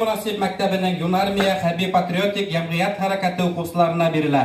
Насип мәктәбенең Юнармия хәрби-патриотик йәмғиәт хәрәкәте уҡыусыларына бирелә.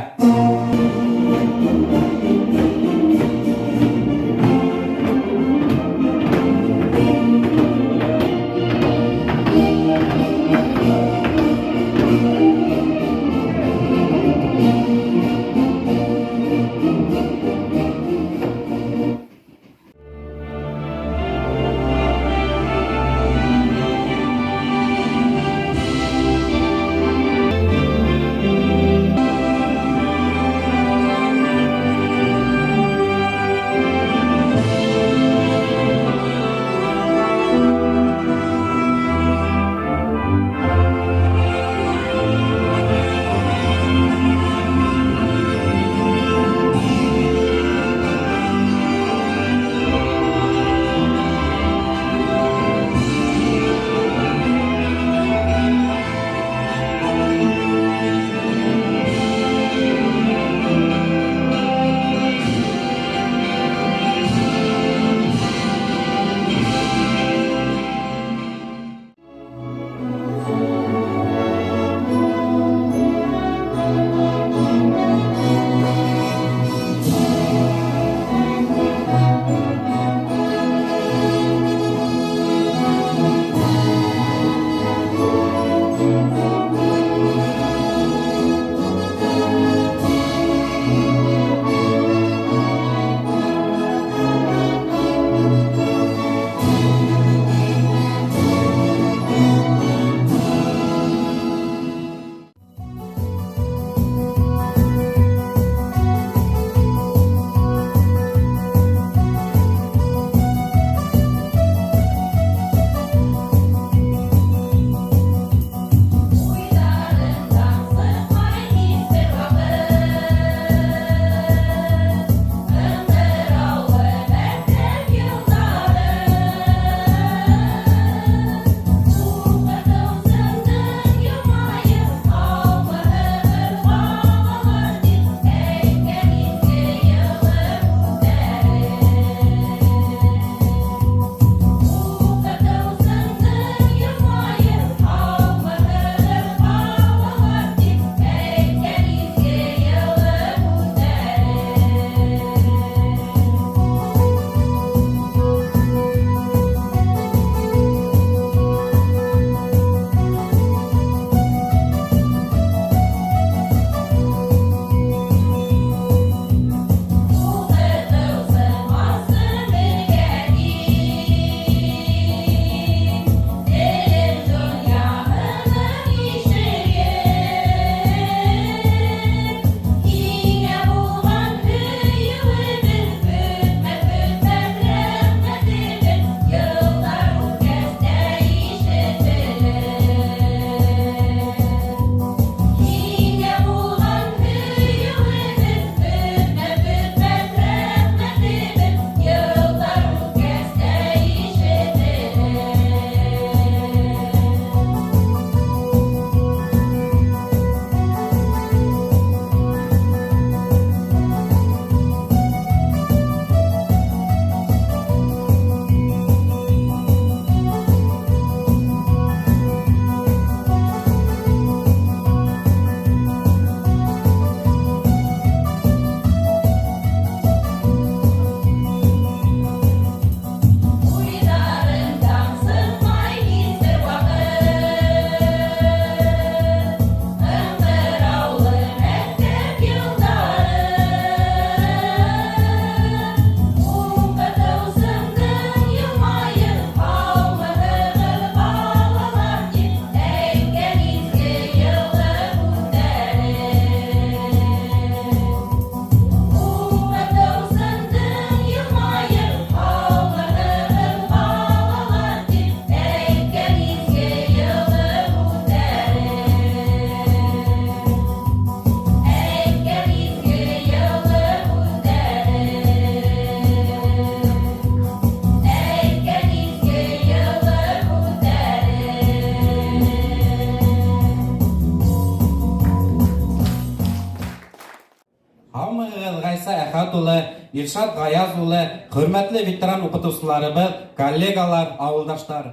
Һаумыһығыҙ, Ғайса Әхәт улы, Илшат Ғаяз улы, хөрмәтле ветеран уҡытыусыларыбыҙ, коллегалар, ауылдаштар.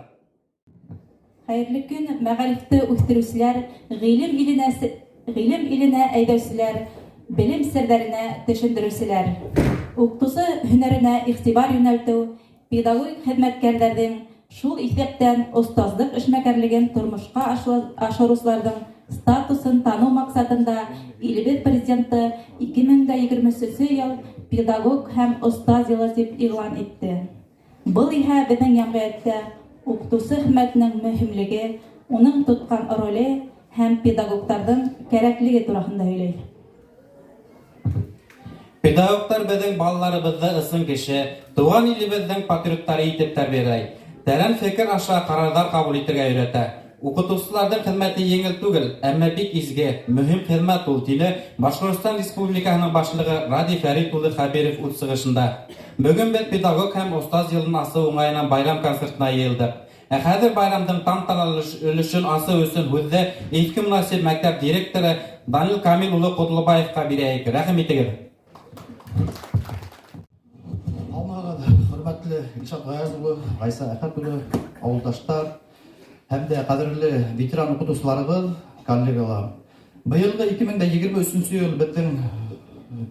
Хәйерле көн, мәғарифты үҫтереүселәр, ғилем иленә, ғилем иленә әйҙәүселәр, белем серҙәренә төшөндөрөүселәр. Уҡытыусы һөнәренә иғтибар йүнәлтеү, педагогик хеҙмәткәрҙәрҙең, шул иҫәптән остазлыҡ эшмәкәрлеген тормошҡа ашырыусыларҙың статусын таныу маҡсатында илебеҙ президенты 2023 йыл педагог һәм остаз йылы тип иғлан итте. Был иһә беҙҙең йәмғиәттә уҡытыусы хеҙмәтенең мөһимлеге, уның тотҡан роле һәм педагогтарҙың кәрәклеге тураһында һөйләй. Педагогтар беҙҙең балаларыбыҙҙы ысын кеше, тыуған илебеҙҙең патриоттары итеп тәрбиәләй. Тәрән фекер аша ҡарарҙар ҡабул итергә өйрәтә. Уҡытыусыларҙың хеҙмәте еңел түгел, әммә бик изге, мөһим хеҙмәт ул, тине Башҡортостан Республикаһының башлығы Радий Фәрит улы Хәбиров үҙ сығышында. Бөгөн беҙ педагог һәм остаз йылын асыу уңайынан байрам концертына йыйылдыҡ. Ә хәҙер байрамдың тантаналы өлөшөн асыу өсөн һүҙҙе Иҫке Мөнәсип мәктәп директоры Данил Камил улы Ҡотлобаевҡа бирәйек. Рәхим итегеҙ. Һаумыһығыҙ, хөрмәтле Илшат Ғаяз улы, Ғайса Әхәт улы, ауылдаштар һәм дә ҡәҙерле ветеран уҡытыусыларыбыҙ, коллегалар. Быйылғы 2023 йыл беҙҙең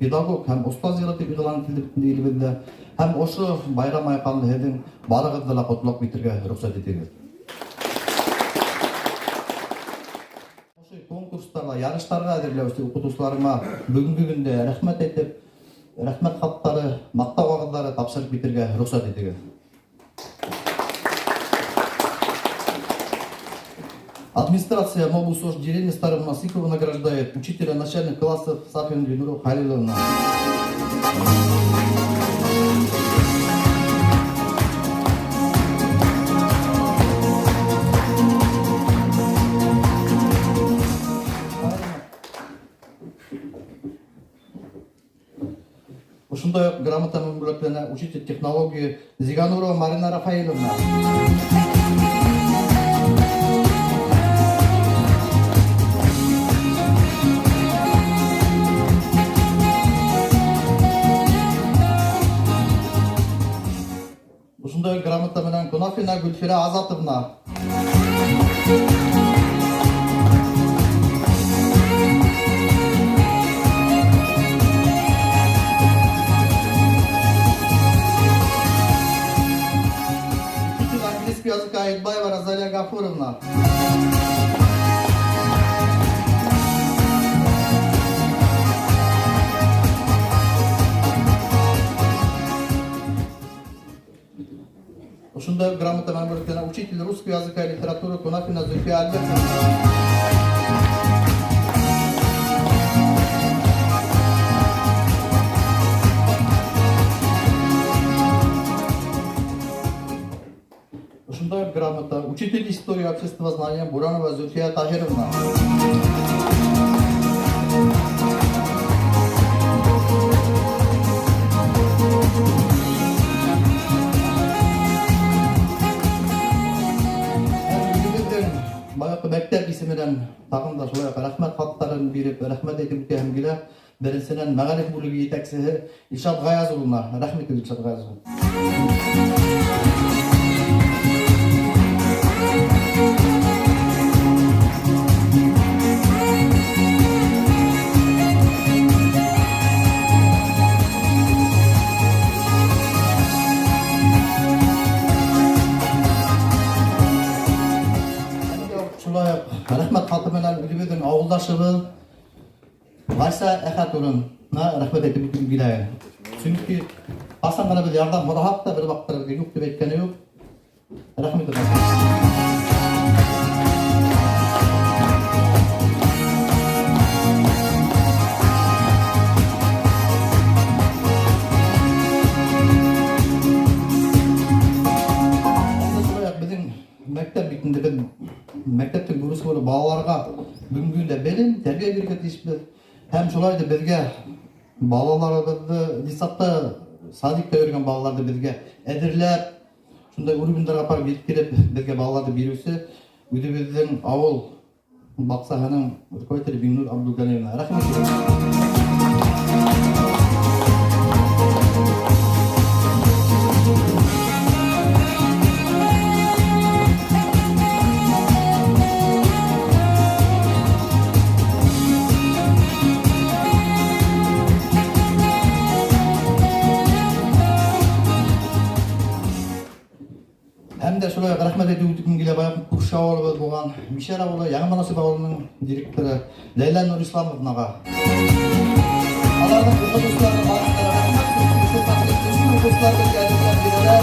педагог һәм остаз йылы тип иғлан ителде бөтөн илебеҙҙә. Һәм ошо байрам айҡанлы һеҙҙең барығыҙҙы ла ҡотлап китергә рөхсәт итегеҙ. Ошо конкурстарға, ярыштарға әҙерләүсе уҡытыусыларыма бөгөнгө көндә рәхмәт әйтеп, рәхмәт хаттары, маҡтау ҡағыҙҙары тапшырып китергә рөхсәт итегеҙ. Администрация МОБУСОЖ деревни Старого Насыкова награждает учителя начальных классов Сафину Ленуру Халиловну. Ошондай уҡ грамота менән бүләкләнә учитель технологии Зиганурова Марина Рафаиловна. Ошондай грамота менән Кунафина Гөлфирә Азатовна. Учитель английского языка Айтбаева Розалия Гафуровна. Ошондай грамота менән бүләкләнә учитель русского языка и литературы Кунафина Зульфия Альбертовна. Ошондай грамота учитель истории общества знания Буранова Зульфия Тахировна. Үҙебеҙҙең баяғы мәктәп исеменән тағын да шулай уҡ рәхмәт хаттарын биреп, рәхмәт әйтеп үтәһем килә. Беренсенән мәғариф бүлеге етәксеһе Илшат Ғаяз улына. Рәхмәт, Илшат Ғаяз улы. Шулай уҡ рәхмәт хаты менән үҙебеҙҙең ауылдашыбыҙ Ғайса Әхәт улына рәхмәт әйтеп үткем килә. Сөнки ҡасан ғына беҙ ярҙам һораһаҡ та бер ваҡытта беҙгә юҡ тип әйткәне юҡ. Рәхмәт. Шулай уҡ беҙҙең мәктәп бит инде беҙ мәктәптең бурысы булып балаларға бөгөнгө көндә белем, тәрбиә бирергә тейешбеҙ. Һәм шулай ҙа беҙгә балаларыбыҙҙы детсадта, садикта йөрөгән балаларҙы беҙгә әҙерләп, шундай уровендарға апарып еткереп, беҙгә балаларҙы биреүсе үҙебеҙҙең ауыл баҡсаһының руководителе Бибинур Абдулганиевна. Рәхмәт. Мишәр ауылы, Яңы Монасип ауылының директоры Ләйлә Нурисламовнаға. Аларҙың уҡытыусылары барыһына ла рәхмәт, сөнки ошо хәтле көслө уҡыусылар беҙгә әҙерләп бирәләр.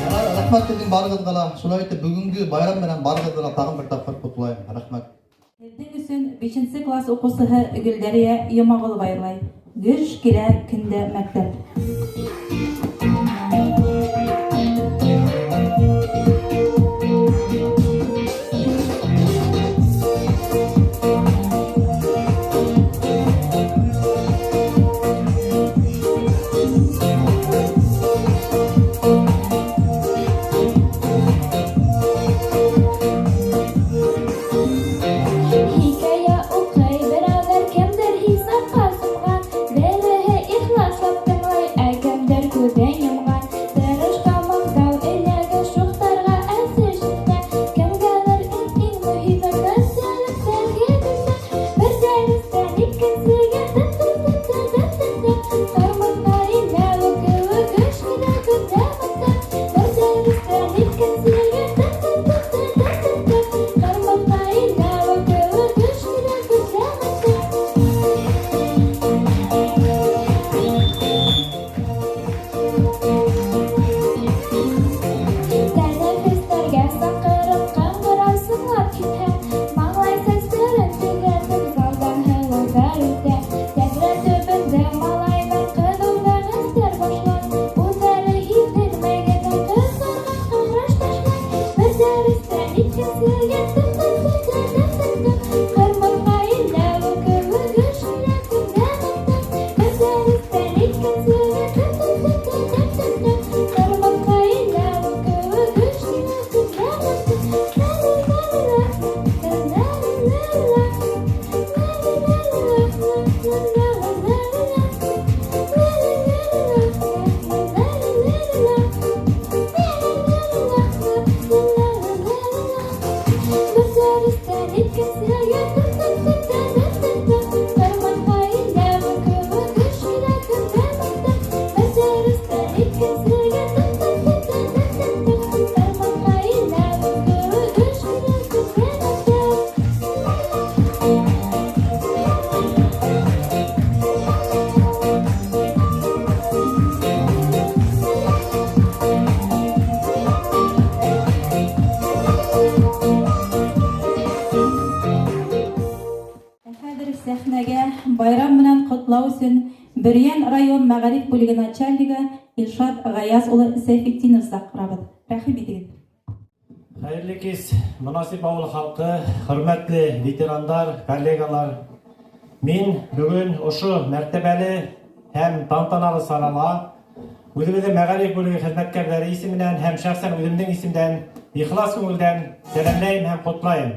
Ярар, рәхмәт һеҙҙең барығыҙға ла. Шулай итеп, бөгөнгө байрам менән барығыҙҙы ла тағын бер тапҡыр ҡотлайым. Рәхмәт. Һеҙҙең өсөн бишенсе класс уҡыусыһы Гөлдәрия Йомағолова йырлай. Гөж килә көндә мәктәп. Хикәйә уҡый берәүҙәр, кемдер хисапҡа сумған, береһе ихласлап тыңлай, ә кемдер күҙен йомған. Тырышҡа маҡтау эләгә, шуҡтарға әсе шелтә, кемгәлер иң мөһиме көндәлектәге билдә. Бер дәрестән икенсегә тын-тын-тын-тын-тын-тын, ҡырмыҫҡа иләүе кеүек гөж килә көндә мәктәп. Бер дәрестән икенсегә тын-тын-тын-тын-тын-тын, ҡырмыҫҡа иләүе кеүек гөж килә көндә мәктәп. Тәнәфестәргә саҡырып ҡыңғырау сыңлап китһә, маңлай сәстәрен төҙәтеп залдан һылыуҙар үтә. Тәҙрә төбөндә малайҙар ҡыҙыу бәхәстәр башлай, үҙҙәре һиҙҙермәй генә ҡыҙҙарға ҡараш ташлай. Бер дәрестән икенсегә тын-тын-тын-тын-тын-тын, ҡырмыҫҡа иләүе кеүек гөж килә көндә мәктәп. Бер дәрестән икенсегә тын-тын-тын-тын-тын-тын, ҡырмыҫҡа иләүе кеүек гөж килә көндә мәктәп. Бер дәрестән икенсегә тын-тын-тын-тын-тын-тын, ҡырмыҫҡа иләүе кеүек гөж килә көндә мәктәп. Бер дәрестән икенсегә тын-тын-тын-тын-тын-тын, ҡырмыҫҡа иләүе кеүек гөж килә көндә мәктәп. Ә хәҙер сәхнәгә байрам менән ҡотлау өсөн Бөрйән район мәғариф бүлеге начальнигы Илшат Ғаяз улы Сәйфетдинов саҡырабыҙ. Рәхим итегеҙ. Хәйерле кис, Монасип ауылы халҡы, хөрмәтле ветерандар, коллегалар. Мин бөгөн ошо мәртәбәле һәм тантаналы сарала үҙебеҙҙең мәғариф бүлеге хеҙмәткәрҙәре исеменән һәм шәхсән үҙемдең исемдән ихлас күңелдән сәләмләйем һәм ҡотлайым.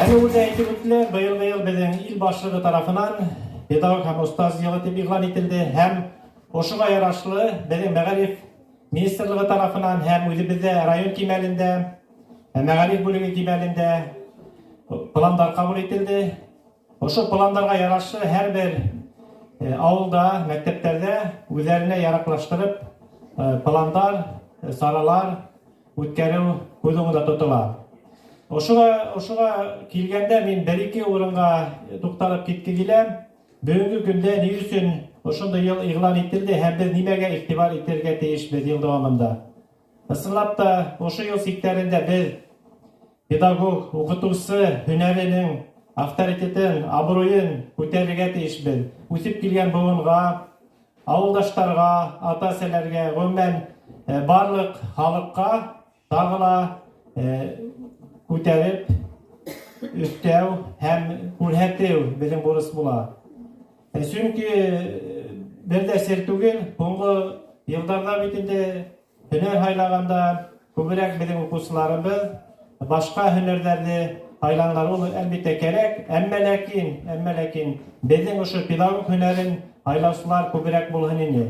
Әле үҙе әйтеп үттеләр, быйылғы йыл беҙҙең ил башлығы тарафынан педагог һәм остаз йылы тип иғлан ителде һәм ошоға ярашлы беҙҙең мәғариф министрлығы тарафынан һәм үҙебеҙҙә район кимәлендә, мәғариф бүлеге кимәлендә пландар ҡабул ителде. Ошо пландарға ярашлы һәр бер ауылда, мәктәптәрҙә үҙҙәренә яраҡлаштырып пландар, саралар үткәреү күҙ уңында тотола. Ошоға килгәндә мин бер-ике урынға туҡталып китке киләм. Бөгөнгө көндә ни өсөн ошондай йыл иғлан ителде һәм беҙ нимәгә иғтибар итергә тейешбеҙ йыл дауамында? Ысынлап та, ошо йыл сиктәрендә беҙ педагог, уҡытыусы һөнәренең авторитетын, абруйын күтәрергә тейешбеҙ. Үҫеп килгән быуынға, ауылдаштарға, ата-әсәләргә, ғөмүмән, барлыҡ халыҡҡа тағы ла күтәреп өҫтәү һәм күрһәтеү беҙҙең бурыс була. Сөнки бер ҙә сер түгел, һуңғы йылдарҙа бит инде һөнәр һайлағанда күберәк беҙҙең уҡыусыларыбыҙ башҡа һөнәрҙәрҙе һайланылар. Ул, әлбиттә, кәрәк, әммә ләкин беҙҙең ошо педагог һөнәрен һайлаусылар күберәк булһын ине.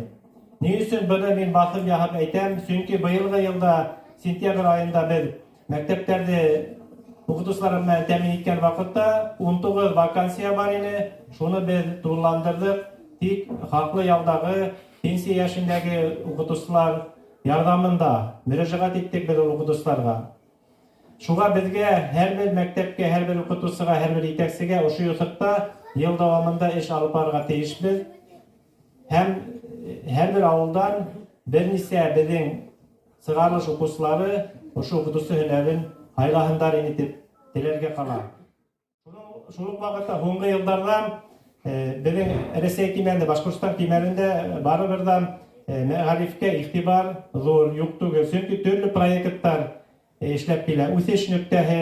Ни өсөн быны мин баҫым яһап әйтәм? Сөнки быйылғы йылда сентябрь айында беҙ мәктәптәрҙе уҡытыусылар менән тәьмин иткән ваҡытта 19 вакансия бар ине. Шуны беҙ тулыландырҙыҡ. Тик хаҡлы ялдағы, пенсия йәшендәге уҡытыусылар ярҙамында мөрәжәғәт иттек беҙ ул уҡытыусыларға. Шуға беҙгә һәр бер мәктәпкә, һәр бер уҡытыусыға, һәр бер етәксегә ошо юҫыҡта йыл дауамында эш алып барырға тейешбеҙ. Һәм һәр бер ауылдан бер нисә беҙҙең сығарылыш уҡыусылары ошо уҡытыусы һөнәрен һайлаһындар ине тип теләргә ҡала. Шул уҡ ваҡытта һуңғы йылдарҙа беҙҙең Рәсәй кимәлендә, Башҡортостан кимәлендә барыбер ҙә мәғарифкә иғтибар ҙур, юҡ түгел. Сөнки төрлө проекттар эшләп килә. Үҫеш нөктәһе,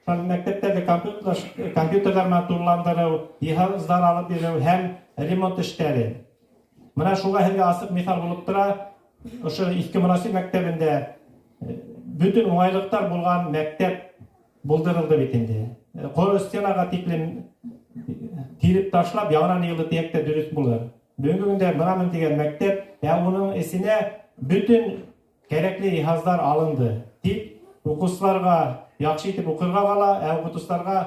мәктәптәрҙе компьютерҙар менән тулыландырыу, йыһаздар алып биреү һәм ремонт эштәре. Мына шуға һеҙгә асыҡ миҫал булып тора. Ошо Иҫке Монасип мәктәбендә бөтөн уңайлыҡтар булған мәктәп булдырылды бит инде. Ҡоро стенаға тиклем тиреп ташлап, яңынан йыйылды тиһәк тә дөрөҫ булыр. Бөгөнгө көндә бынамын тигән мәктәп, ә уның эсенә бөтөн кәрәкле йыһаздар алынды. Тик уҡыусыларға яҡшы итеп уҡырға ҡала, ә уҡытыусыларға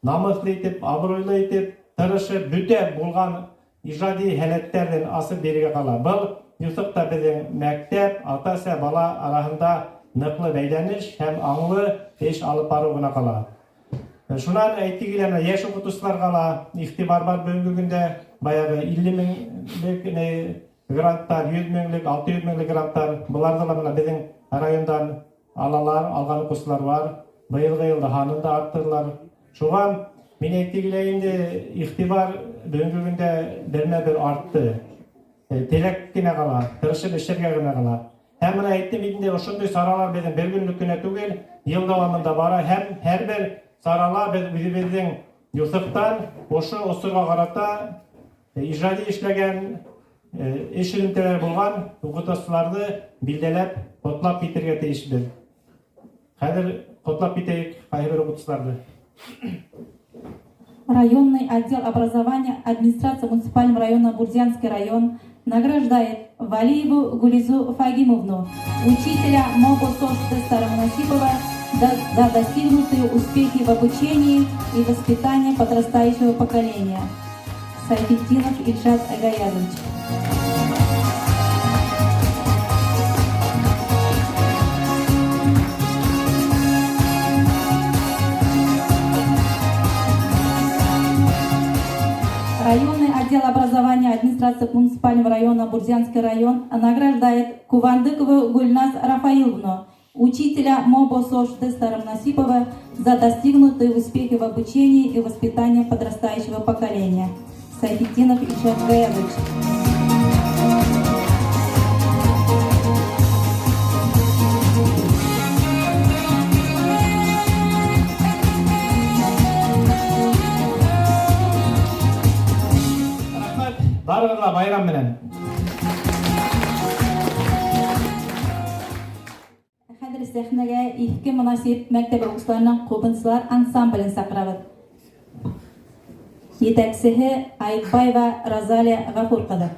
намыҫлы итеп, абруйлы итеп, тырышып, бөтә булған ижади һәләттәрен асып бирергә ҡала. Был юҫыҡ та беҙҙең мәктәп, ата-әсә, бала араһында ныҡлы бәйләнеш һәм аңлы эш алып барыу ғына ҡала. Шунан әйтке килә, менә йәш уҡытыусыларға ла иғтибар бар бөгөнгө көндә. Баяғы 50 меңлек гранттар, 100 меңлек, 600 меңлек гранттар, быларҙы ла мына беҙҙең райондан алалар, алған уҡыусылар бар. Быйылғы йылда һанын да арттырҙылар. Шуға мин әйтке килә инде, иғтибар бөгөнгө көндә бермә-бер артты. Теләк кенә ҡала, тырышып эшләргә генә ҡала. Һәм мына әйттем бит инде, ошондай саралар беҙҙең бер көнлөк кенә түгел, йыл дауамында бара һәм һәр бер сарала беҙ үҙебеҙҙең юҫыҡтан ошо осорға ҡарата ижади эшләгән, эш һөҙөмтәләре булған уҡытыусыларҙы билдәләп, ҡотлап китергә тейешбеҙ. Хәҙер ҡотлап китәйек ҡайһы бер уҡытыусыларҙы. Районный отдел образования администрации муниципального района Бурзянский район награждает Валиеву Гулизу Фагимовну, учителя МОБОСОШ Старомонасипова, за достигнутые успехи в обучении и воспитании подрастающего поколения. Сайфетдинов Ильшат Агаязович. Районный отдел образования администрации муниципального района Бурзянский район награждает Кувандыкову Гульназ Рафаиловну, учителя МОБОСОШ Старомнасипова, за достигнутые успехи в обучении и воспитании подрастающего поколения. Сайфетдинов Ильшат Гаязович. Рәхмәт, барығыҙға байрам менән. Хәҙер сәхнәгә Иҫке Монасип мәктәбе уҡыусыларының ҡубыҙсылар ансамблен саҡырабыҙ. Етәксеһе Айтбаева Розалия Ғәфүр ҡыҙы.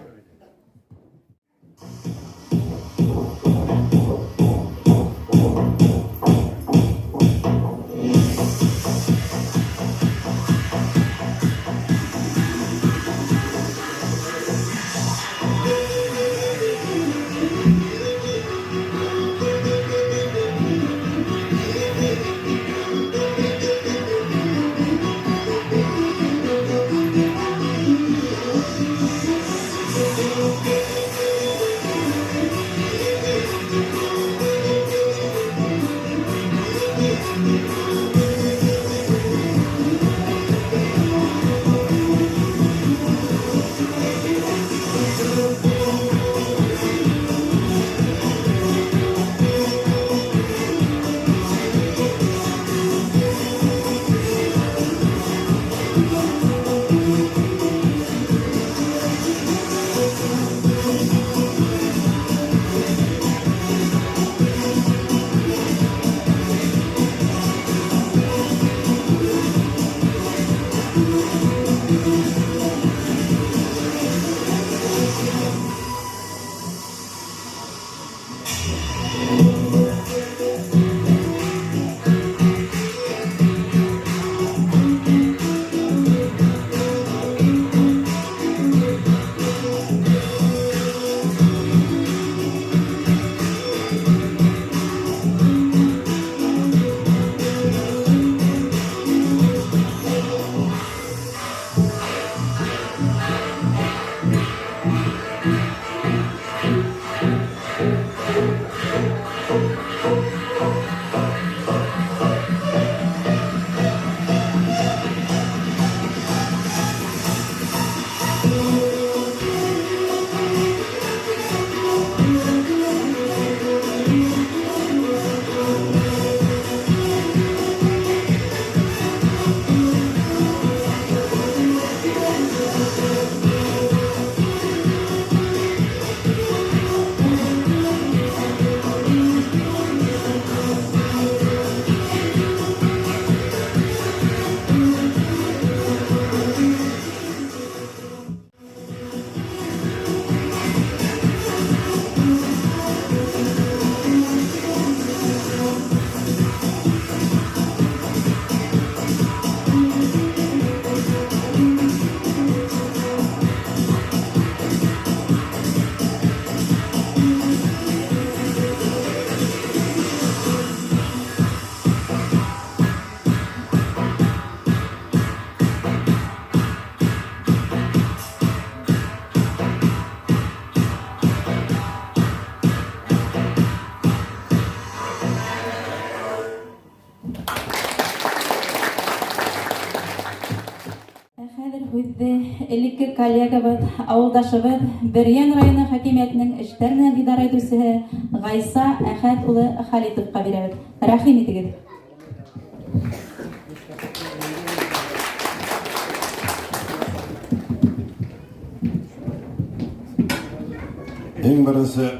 Ә хәҙер һүҙҙе элекке коллегабыҙ, ауылдашыбыҙ, Бөрйән районы хакимиәтенең эштәр менән идара итеүсеһе Ғайса Әхәт улы Халитовҡа бирәбеҙ. Рәхим итегеҙ. Иң беренсе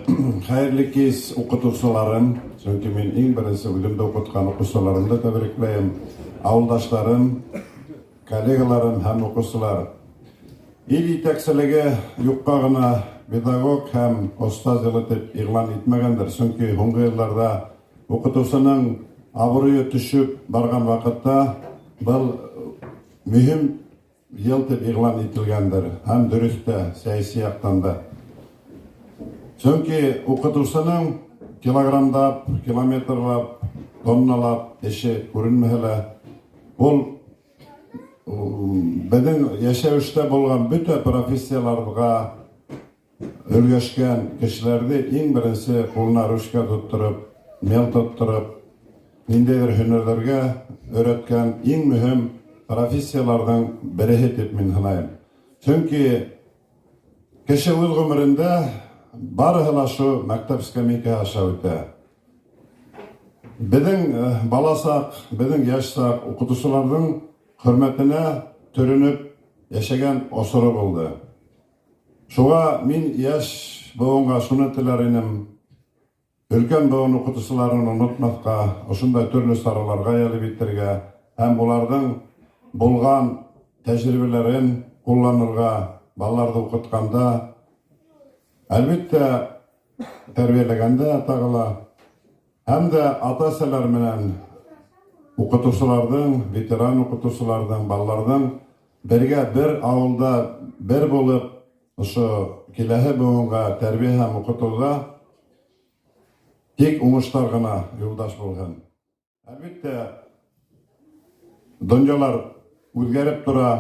хәйерле кис, уҡытыусыларым, сөнки мин иң беренсе үҙемде уҡытҡан уҡыусыларымды тәбрикләйем, ауылдаштарым, коллегаларым һәм уҡыусылар. Ил етәкселеге юҡҡа ғына педагог һәм остаз йылы тип иғлан итмәгәндер, сөнки һуңғы йылдарҙа уҡытыусының абруйы төшөп барған ваҡытта был мөһим йыл тип иғлан ителгәндер һәм дөрөҫ тә сәйәси яҡтан да. Сөнки уҡытыусының килограммдап, километрлап, тонналап эше күренмәһә лә, ул беҙҙең йәшәүештә булған бөтә профессияларға өлгәшкән кешеләрҙе иң беренсе ҡулына ручка тоттороп, мел тоттороп, ниндәйҙер һөнәрҙәргә өйрәткән иң мөһим профессияларҙың береһе тип мин һанайым. Сөнки кеше үҙ ғүмерендә барыһы ла ошо мәктәп скамейкаһы аша үтә. Беҙҙең бала саҡ, беҙҙең йәш саҡ уҡытыусыларҙың хөрмәтенә төрөнөп йәшәгән осоро булды. Шуға мин йәш быуынға шуны теләр инем: өлкән быуын уҡытыусыларын онотмаҫҡа, ошондай төрлө сараларға йәлеп итергә һәм уларҙың булған тәжрибәләрен ҡулланырға, балаларҙы уҡытҡанда, әлбиттә, тәрбиәләгәндә тағы ла, һәм дә ата-әсәләр менән уҡытыусыларҙың, ветеран уҡытыусыларҙың, балаларҙың бергә бер ауылда бер булып, ошо киләһе быуынға тәрбиә һәм уҡытыуҙа тик уңыштар ғына юлдаш булһын. Әлбиттә, донъялар үҙгәреп тора,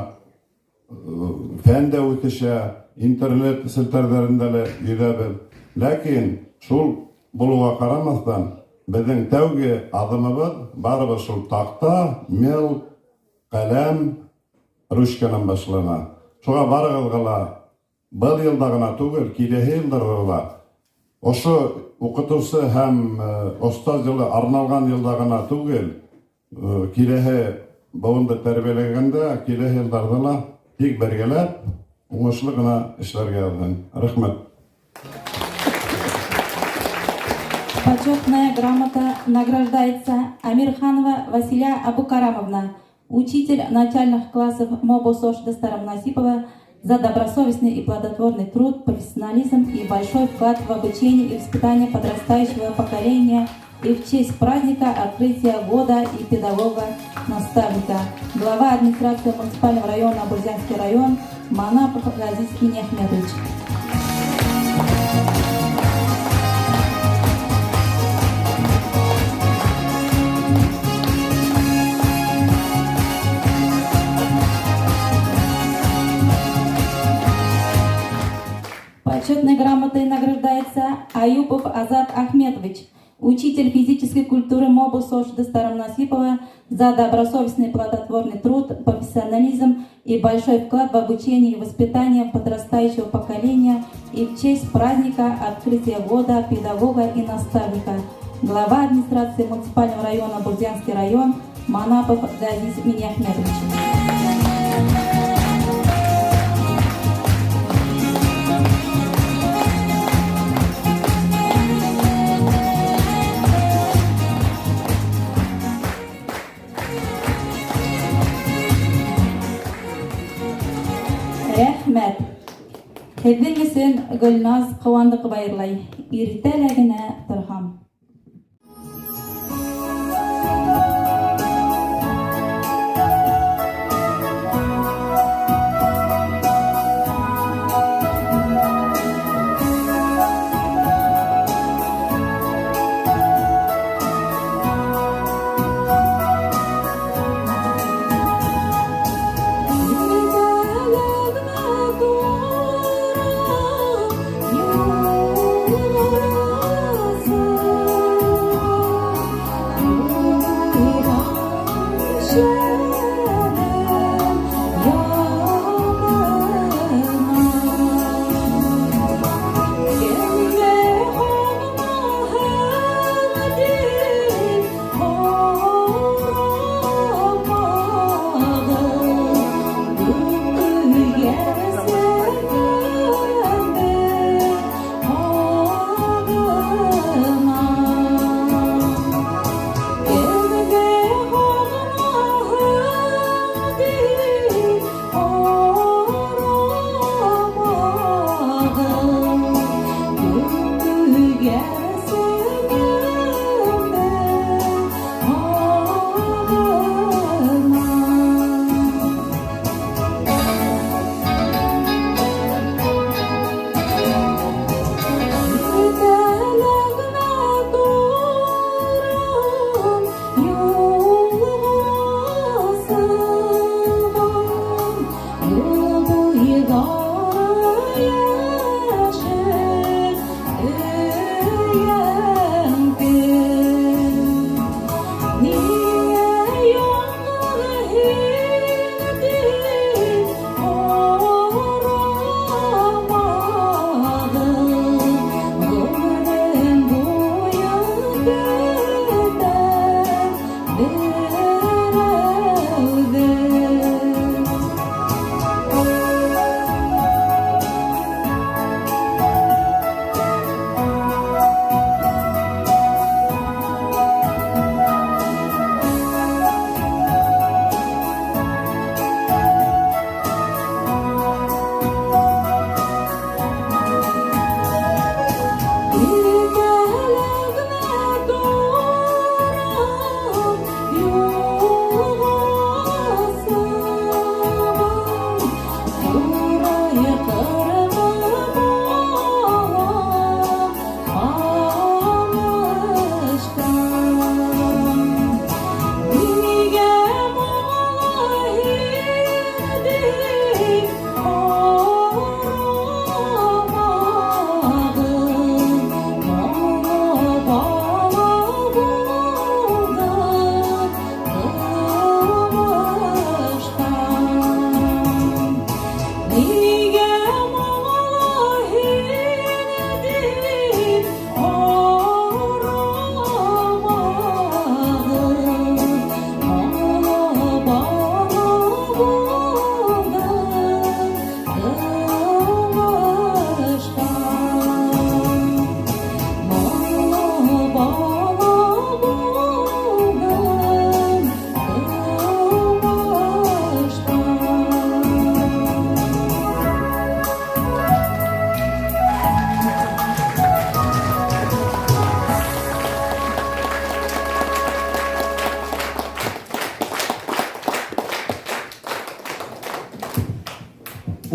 фән дә үҫешә, интернет селтәрҙәрендә лә йөҙәбеҙ. Ләкин шул булыуға ҡарамаҫтан, беҙҙең тәүге аҙымыбыҙ барыбер шул таҡта, мел, ҡәләм, ручканан башлана. Шуға барығыҙға ла был йылда ғына түгел, киләһе йылдарҙа ла ошо уҡытыусы һәм остаз йылы арналған йылда ғына түгел, киләһе быуынды тәрбиәләгәндә, киләһе йылдарҙа ла тик бергәләп уңышлы ғына эшләргә яҙһын. Рәхмәт. Почетная грамота награждается Амирханова Василя Абукарамовна, учитель начальных классов МОБОСОШ Дастара Насипова, за добросовестный и плодотворный труд, профессионализм и большой вклад в обучение и воспитание подрастающего поколения и в честь праздника открытия года и педагога-наставника. Глава администрации муниципального района Бурзянский район Манапов Газиз Миниахметович. Почетной грамотой награждается Аюпов Азат Ахметович, учитель физической культуры МОБУ СОЖД Старомонасипово, за добросовестный плодотворный труд, профессионализм и большой вклад в обучение и воспитание подрастающего поколения и в честь праздника открытия года педагога и наставника. Глава администрации муниципального района Бурзянский район Манапов Газиз Миняхметович. Рәхмәт. Һеҙҙең өсөн Гөлназ Ҡыуандыҡова йырлай. Иртә лә генә торһам.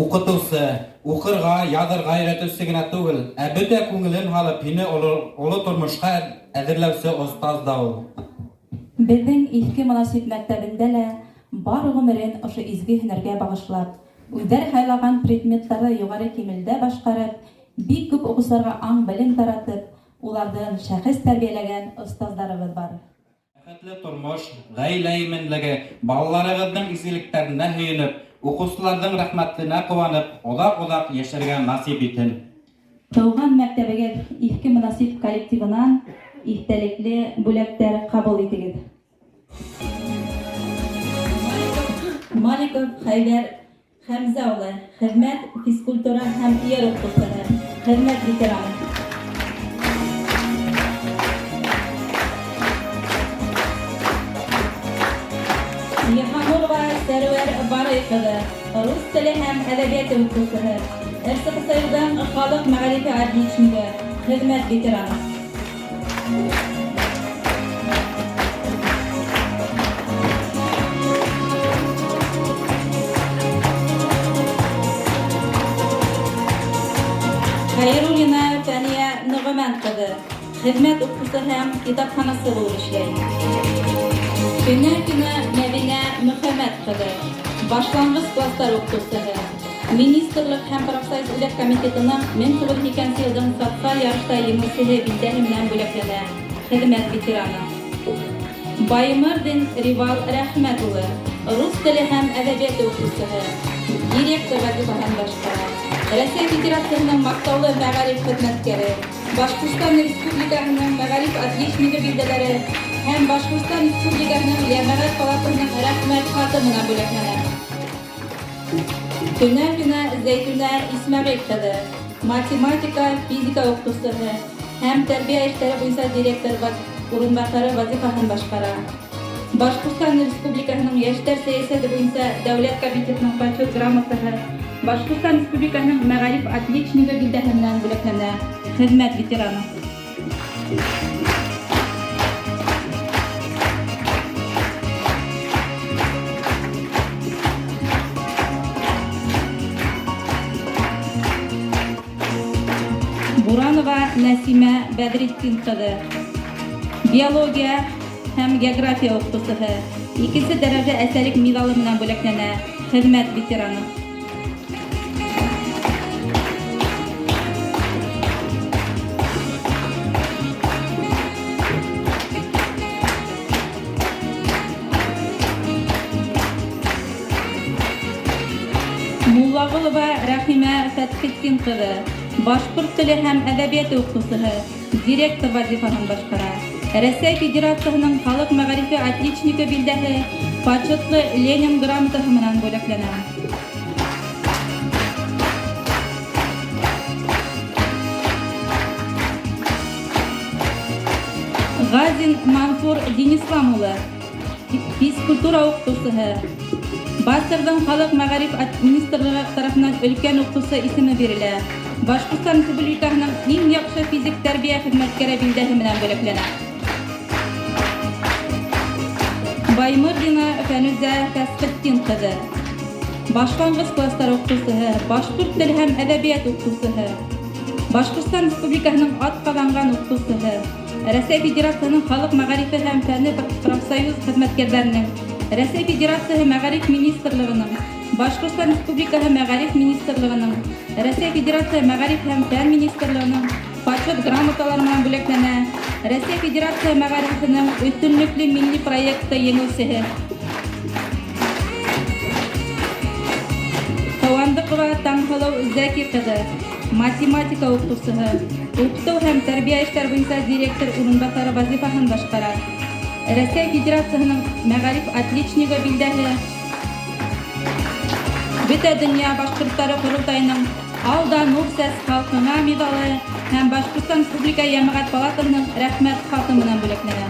Уҡытыусы, уҡырға, яҙырға өйрәтеүсе генә түгел, ә бөтә күңелен һалып һине оло тормошҡа әҙерләүсе остаз да ул. Беҙҙең Иҫке Монасип мәктәбендә лә бар ғүмерен ошо изге һөнәргә бағышлап, үҙҙәре һайлаған предметтарҙы юғары кимәлдә башҡарып, Бик күп уҡыусыларға аң-белем таратып, уларҙан шәхес тәрбиәләгән остаздарыбыҙ бар. Бәхетле тормош, ғаилә именлеге, балаларығыҙҙың изгелектәренә һөйөнөп, уҡыусыларҙың рәхмәтенә ҡыуанып, оҙаҡ-оҙаҡ йәшәргә насип итһен. Тыуған мәктәбегеҙ иҫке мөнасип коллективынан иҫтәлекле бүләктәр ҡабул итегеҙ. Маликов Хәйҙәр Хәмзә улы, хеҙмәт, физкультура һәм йыр уҡытыусыһы, хеҙмәт ветераны. Йыһанурова Сәрүәр Барый ҡыҙы, рус теле һәм әҙәбиәте уҡытыусыһы, РСФСР-ҙың халыҡ мәғарифы отличнигы, хеҙмәт ветераны. Хәйруллина Фәниә Нөғөмән ҡыҙы, хеҙмәт уҡытыусы һәм китапханасы булып эшләй. Көнә-көнә Мәҙинә Мөхәммәт ҡыҙы, башланғыс кластар уҡытыусыһы, Министрлыҡ һәм профсоюз үҙәк комитетының 1902 йылдың социаль ярышта еңеүсеһе билдәһе менән бүләкләнә, хеҙмәт ветераны. Баймырҙин Ривал Рәхмәт улы, рус теле һәм әҙәбиәте уҡытыусыһы, директор вазифаһын башҡара. Рәсәй Федерацияһының маҡтаулы мәғариф хеҙмәткәре, Башҡортостан Республикаһының мәғариф отличнигы билдәләре һәм Башҡортостан Республикаһының Йәмәғәт палатаһының рәхмәт хаты менән бүләкләнә. Көнә-көнә Зәйтүнә Исмәғил ҡыҙы, математика, физика уҡытыусыһы һәм тәрбиә эштәре буйынса директор урынбаҫары вазифаһын башҡара. Башҡортостан Республикаһының йәштәр сәйәсәте буйынса дәүләт комитетының почет грамотаһы, Башҡортостан Республикаһының мәғариф отличнигы билдәһе менән бүләкләнә, хеҙмәт ветераны. Буранова Нәсимә Бәҙретдин ҡыҙы, биология һәм география уҡытыусыһы, икенсе дәрәжә әсәлек миҙалы менән бүләкләнә, хеҙмәт ветераны. Муллағолова Рәхимә Фәтхетдин ҡыҙы, башҡорт теле һәм әҙәбиәте уҡытыусыһы, директор вазифаһын башҡара. Рәсәй Федерацияһының халыҡ мәғарифы отличнигы билдәһе, почетлы Ленин грамотаһы менән бүләкләнә. Ғазин Мансур Динислам улы, физкультура уҡытыусыһы, БАССР-ҙың халыҡ мәғариф министрлығы тарафынан өлкән уҡытыусы исеме бирелә. Башҡортостан Республикаһының иң яҡшы физик тәрбиә хеҙмәткәре билдәһе менән бүләкләнә. Баймырҙина Фәнүзә Фәсхетдин ҡыҙы, башланғыс кластар уҡытыусыһы, башҡорт теле һәм әҙәбиәт уҡытыусыһы, Башҡортостан Республикаһының атҡаҙанған уҡытыусыһы, Рәсәй Федерацияһының халыҡ мәғарифы һәм фәнне профсоюз хеҙмәткәрҙәренең, Рәсәй Федерацияһы Мәғариф министрлығының, Башҡортостан Республикаһы Мәғариф министрлығының, Рәсәй Федерацияһы Мәғариф һәм фән министрлығының почет грамоталары менән бүләкләнә, Рәсәй Федерацияһы Мәғарифының өҫтөнлөклө милли проекты еңеүсеһе. Ҡыуандыҡова Таңһылыу Зәки ҡыҙы, математика уҡытыусыһы, уҡытыу һәм тәрбиә эштәре буйынса директор урынбаҫары вазифаһын башҡара. Рәсәй Федерацияһының мәғариф отличнигы билдәһе, Бөтә донъя башҡорттары ҡоролтайының Ал да нур сәс халҡыңа миҙалы һәм Башҡортостан Республика Йәмәғәт палатаһының рәхмәт хаты менән бүләкләнә.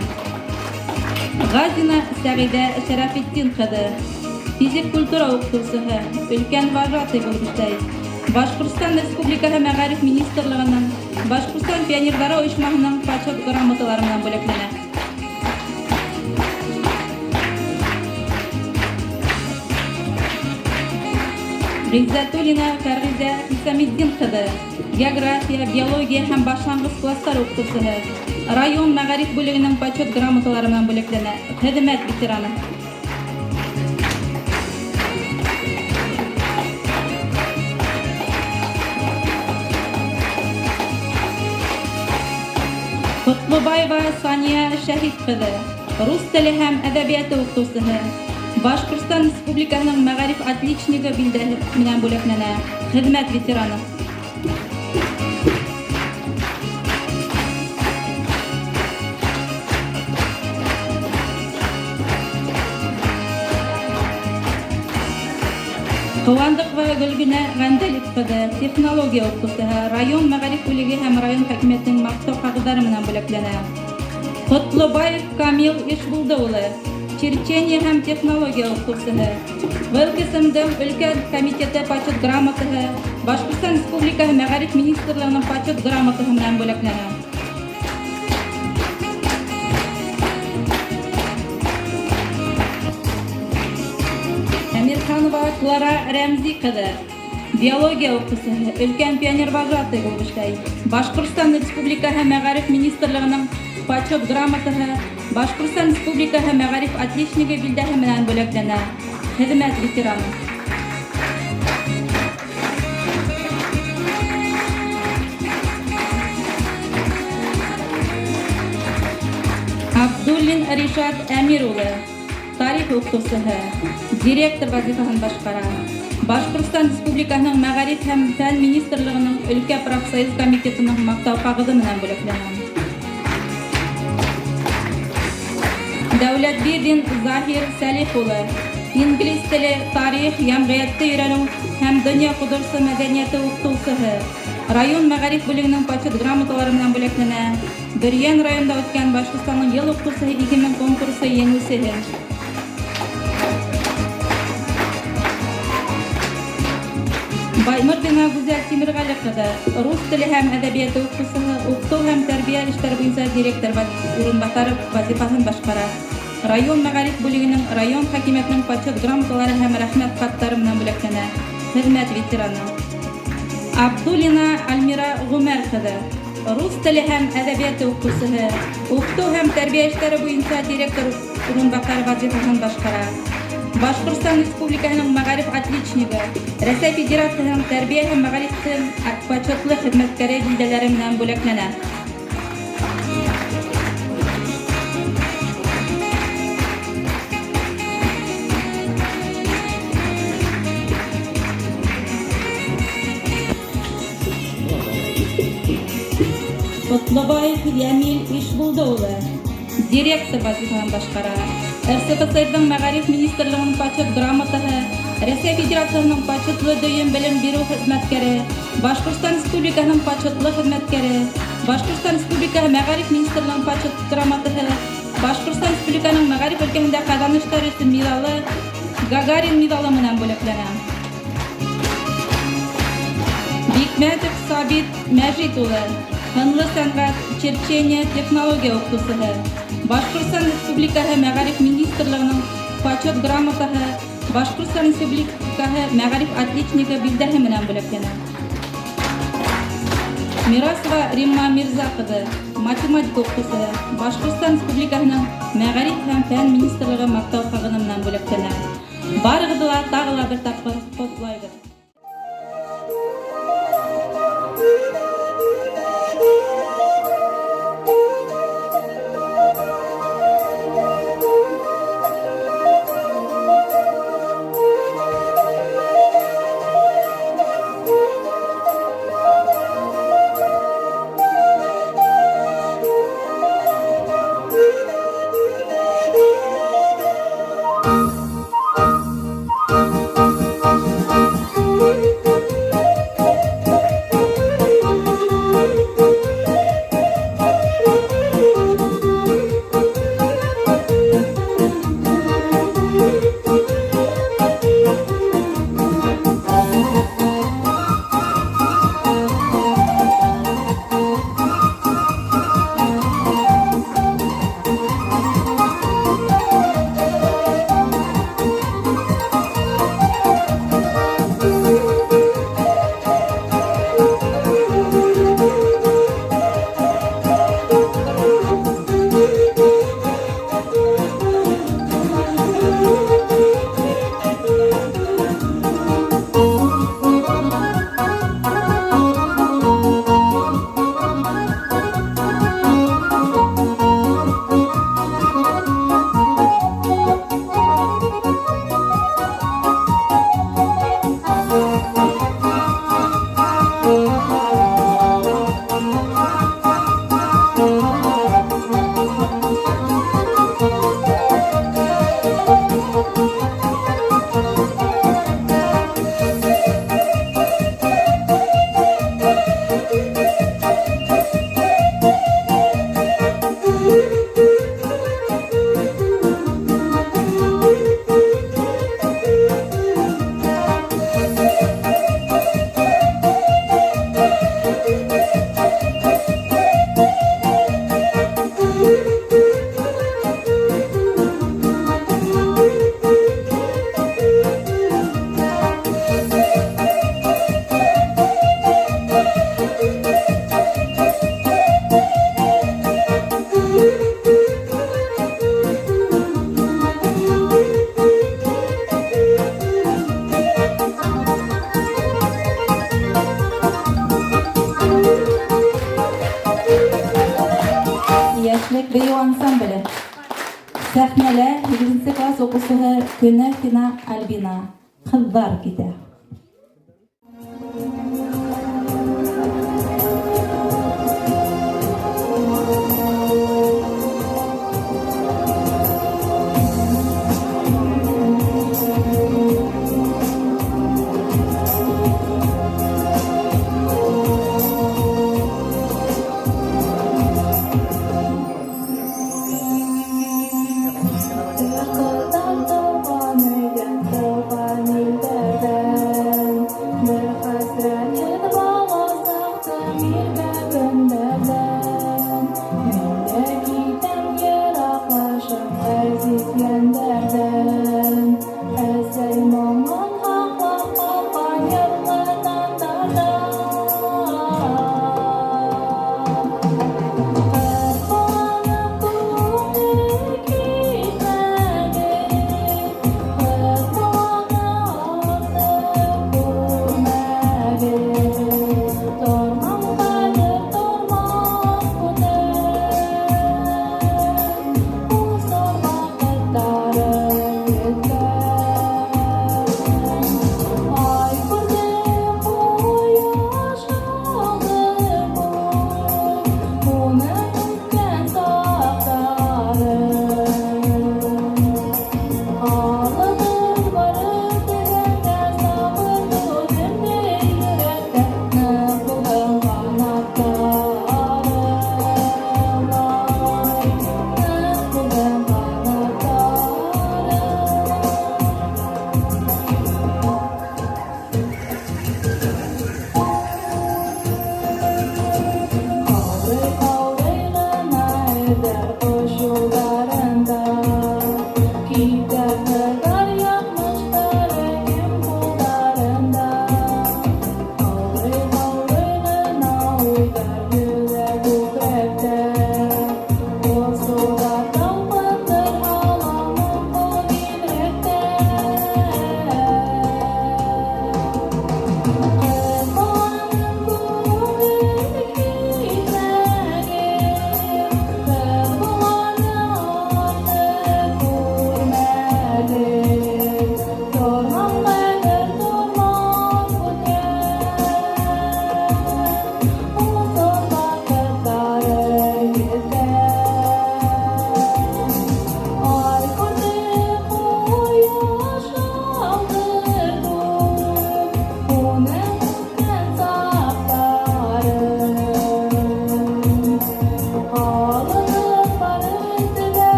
Ғазина Сәғиҙә Шәрәфетдин ҡыҙы, физик культура уҡытыусыһы, өлкән вожатый булып эшләй. Башҡортостан Республикаһы Мәғариф министрлығының, Башҡортостан пионерҙары ойошмаһының почет грамоталары менән бүләкләнә. Ғиззәтуллина Фәрғизә Хисаметдин ҡыҙы, география, биология һәм башланғыс кластар уҡытыусыһы, район мәғариф бүлегенең почет грамоталары менән бүләкләнә, хеҙмәт ветераны. Ҡотлобаева Сания Шәһит ҡыҙы, рус теле һәм әҙәбиәте уҡытыусыһы, Башҡортостан Республикаһының мәғариф отличнигы билдәһе менән бүләкләнә, хеҙмәт ветераны. Ҡыуандыҡова Гөлгенә Ғәндәлип ҡыҙы, технология уҡытыусыһы, район мәғариф бүлеге һәм район хакимиәтенең маҡтау ҡағыҙҙары менән бүләкләнә. Ҡотлобаев Камил Ишбулды улы, черчение һәм технология уҡытыусыһы, ВЛКСМ-дың өлкә комитеты почет грамотаһы, Башҡортостан Республикаһы мәғариф министрлығының почет грамотаһы менән бүләкләнә. Әмирханова Клара Рәмзи ҡыҙы, биология уҡытыусыһы, өлкән пионер вожатый булып эшләй. Башҡортостан Республикаһы мәғариф министрлығының почет грамотаһы, Башҡортостан Республикаһы мәғариф отличнигы билдәһе менән бүләкләнә. Хеҙмәт ветераны. Абдуллин Ришат Әмир улы, тарих уҡытыусыһы, директор вазифаһын башҡара. Башҡортостан Республикаһының мәғариф һәм фән министрлығының өлкә профсоюз комитетының маҡтау ҡағыҙы менән бүләкләнә. Дәүләтбирҙин Заһир Сәлих улы, инглиз теле, тарих, йәмғиәтте өйрәнеү һәм донъя художество мәҙәниәте уҡытыусыһы, район мәғариф бүлегенең почет грамоталары менән бүләкләнә. Бөрйән районында үткән Башҡортостандың йыл уҡытыусыһы 2000 конкурсы еңеүсеһе. Баймырҙина Гүзәл Тимерғәле ҡыҙы, рус теле һәм әҙәбиәте уҡытыусыһы, уҡытыу һәм тәрбиә эштәре буйынса директор урынбаҫары вазифаһын башҡара. Район мәғариф бүлегенең, район хакимиәтенең почет грамоталары һәм рәхмәт хаттары менән бүләкләнә. Хеҙмәт ветераны. Абдуллина Альмира Ғүмәр ҡыҙы, рус теле һәм әҙәбиәте уҡытыусыһы, уҡытыу һәм тәрбиә эштәре буйынса директор урынбаҫары вазифаһын башҡара. Башҡортостан Республикаһының мәғариф отличнигы, Рәсәй Федерацияһының тәрбиә һәм мәғарифтең почетлы хеҙмәткәре билдәләре менән бүләкләнә. Ҡотлобаев Йәмил Ишбулды улы, директор вазифаһын башҡара. РСФСР-ҙың мәғариф министрлығының почет грамотаһы, Рәсәй Федерацияһының почетлы дөйөм белем биреү хеҙмәткәре, Башҡортостан Республикаһының почетлы хеҙмәткәре, Башҡортостан Республикаһы мәғариф министрлығының почет грамотаһы, Башҡортостан Республикаһының мәғариф өлкәһендә ҡаҙаныштар өсөн миҙалы, Гагарин миҙалы менән бүләкләнә. Бикмәтов Сабит Мәжит улы, һынлы сәнғәт, черчение, технология уҡытыусыһы, Башҡортостан Республикаһы мәғариф министрлығының почет грамотаһы, Башҡортостан Республикаһы мәғариф отличнигы билдәһе менән бүләкләнә. Мирасова Римма Мирза ҡыҙы, математика уҡытыусыһы, Башҡортостан Республикаһының мәғариф һәм фән министрлығы маҡтау ҡағыҙы менән бүләкләнә. Барығыҙҙы ла тағы ла бер тапҡыр ҡотлайбыҙ. Йәшлек бейеү ансамбле. Сәхнәлә һигеҙенсе класс уҡыусыһы Көнәфина Альбина. Ҡыҙҙар китә.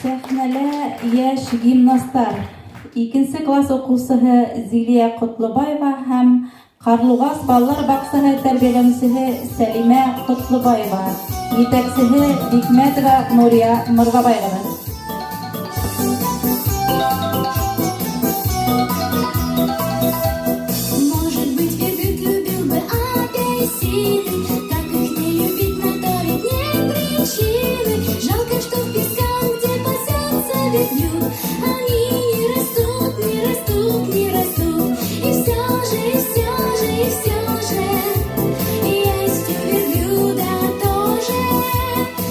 Сәхнәлә йәш гимнастар. Икенсе класс уҡыусыһы Зилиә Ҡотлобаева һәм Ҡарлуғас балалар баҡсаһы тәрбиәләнеүсеһе Сәлимә Ҡотлобаева, етәксеһе Бикмәтова Нурия Мырҙабай ҡыҙы. Может быть, верблюд любил бы апельсины, Так их не любить, на то ведь нет причины. Жалко, что в песках, где пасется верблюд, Они не растут, не растут, не растут. И все же, и все же, и все же есть у верблюда тоже.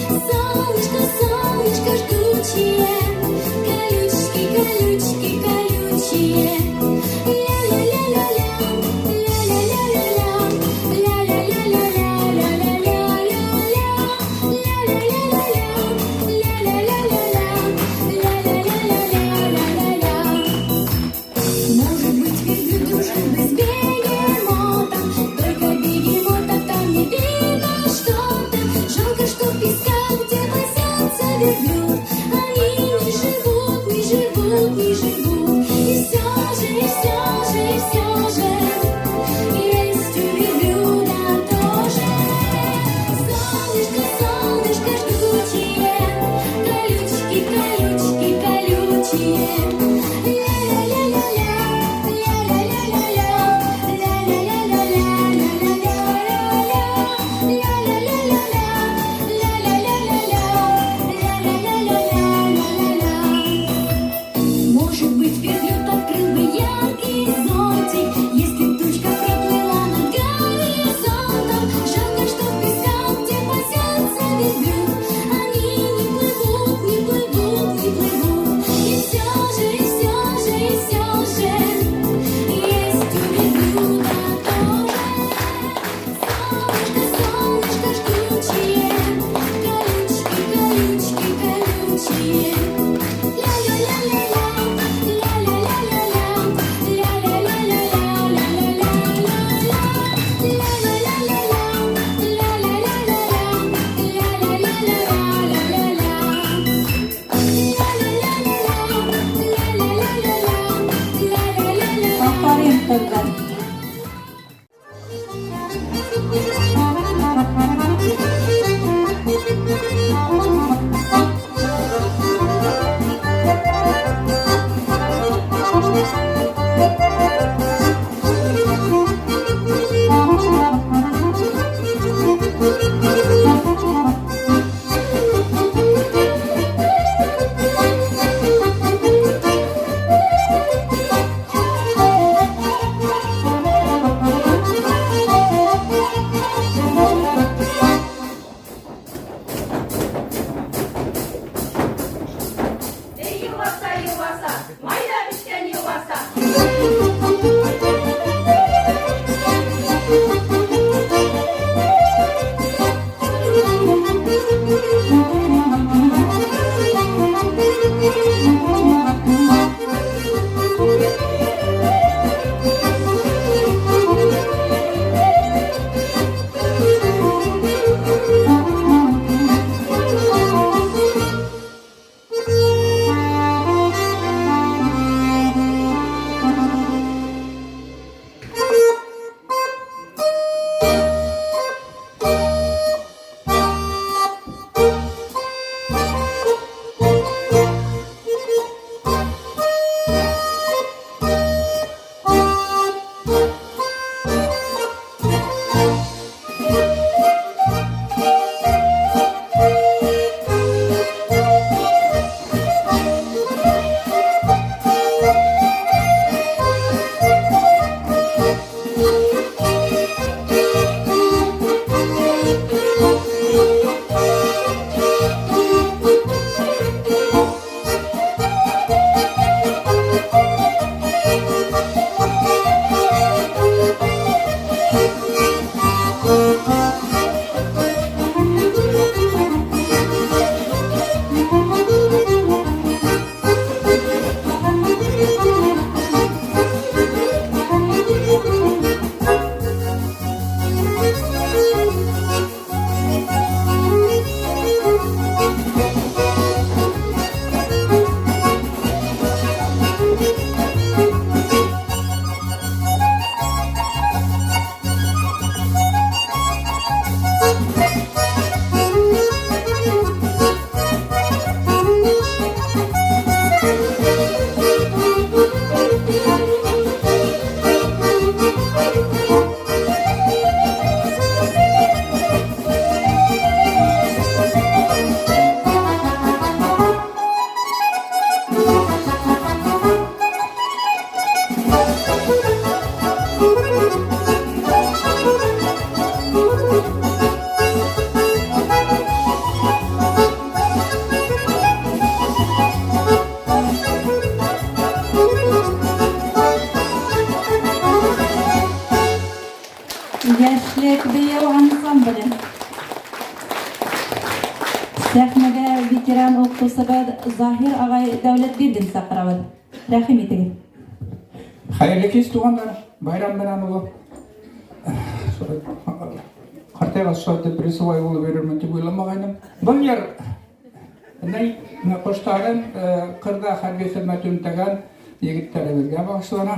Солнышко, солнышко, жду. Йәшлек бейеү ансамбле. Сәхнәгә ветеран уҡытыусыбыҙ Заһир ағай Дәүләтбирҙин саҡырабыҙ. Рәхим итегеҙ. Хәйерле кис, туғандар! Байрам менән оло. Ҡартайғас шулай итеп рисовай булып йөрөрмөн тип уйламағайным. Был йыр ни ҡоштарын ҡырҙа хәрби хеҙмәт үтәгән егеттәребеҙгә бағышлана.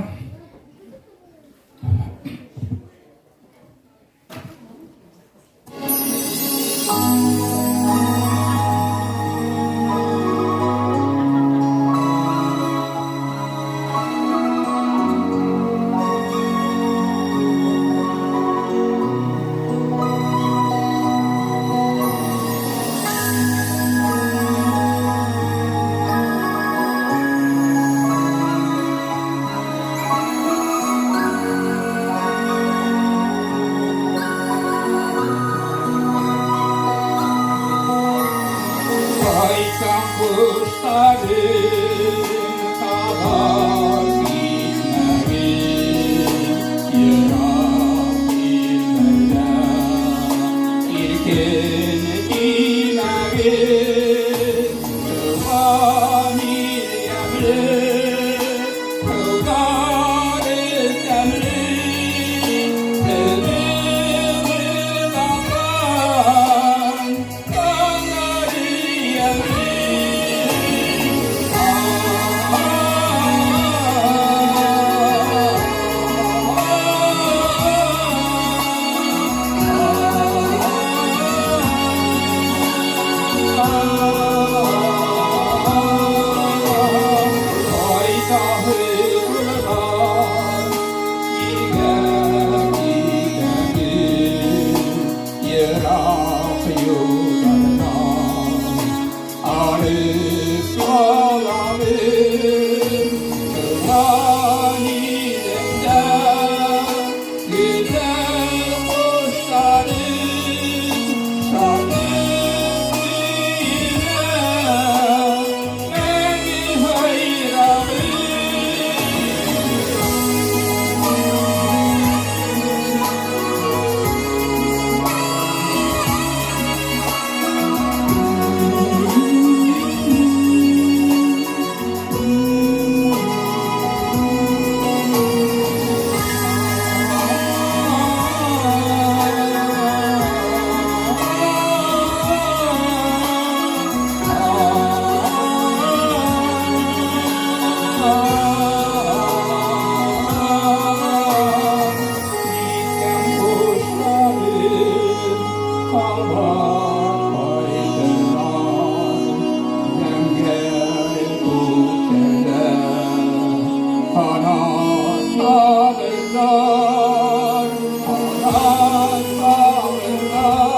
Ҡайтам ҡоштарым ҡабат китмәгеҙ Йыраҡ илләргә иркен тимәгеҙ Тыуған ил йәмле, һыуҙары тәмле Телебеҙ аҡҡан, таңдары йәмле. Йыраҡ юлдарҙан Арыҫланабыҙ, тыуған илемдә гүзәл ҡоштарым шатлыҡ көйөнә мәңге һайрағыҙ. Киткән ҡоштарым ҡабат ҡайтырҙар, Зәңгәр күктәрҙә ҡанат ҡағырҙар, ҡанат ҡағырҙар,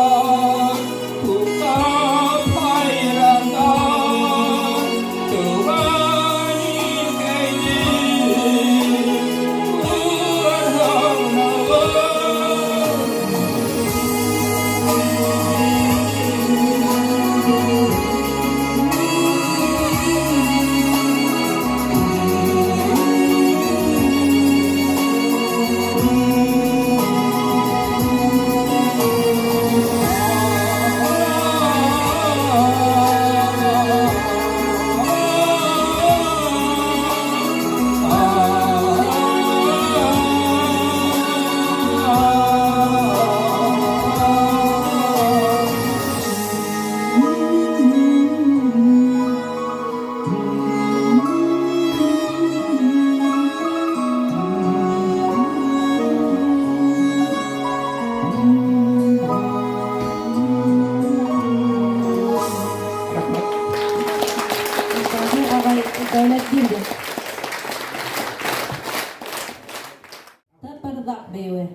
Туҡтап һайрандар, тыуған илкәйҙе улар һағыналар. Рәхмәт. Заһир ағай Дәүләтбирҙин. Тыпырҙаҡ бейеүе.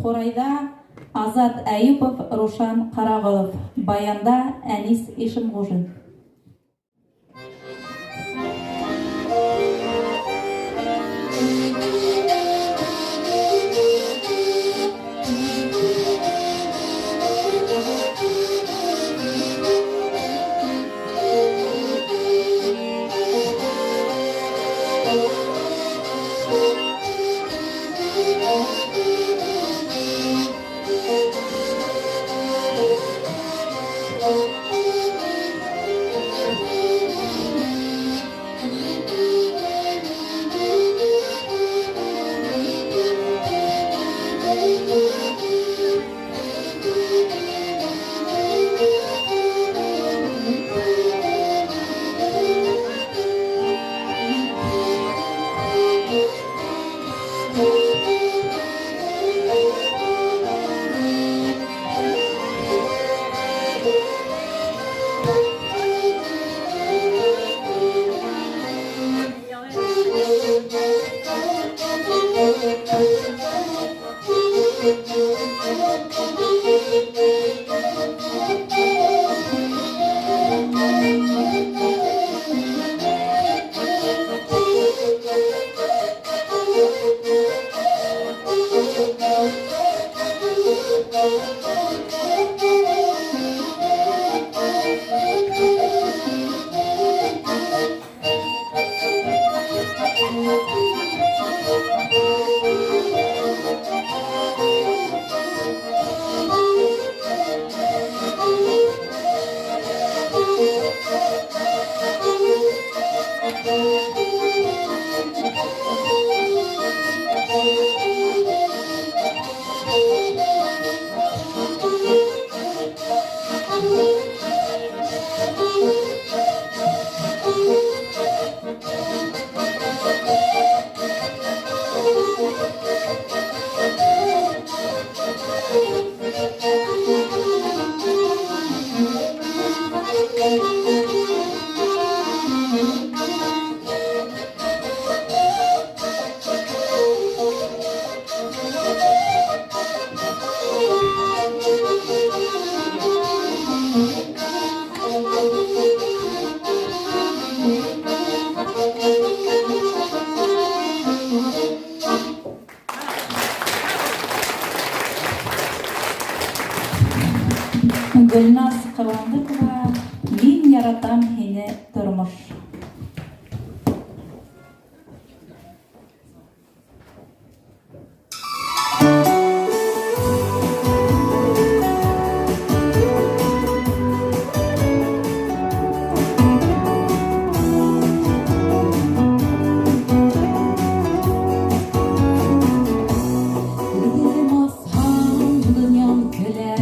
Ҡурайҙа Азат Әйүпов, Рушан Ҡарағолов, баянда Әнис Ишемғужин. Гөлназ Ҡыуандыҡова, Мин яратам һине, тормош. Күҙем асһам, донъям көлә,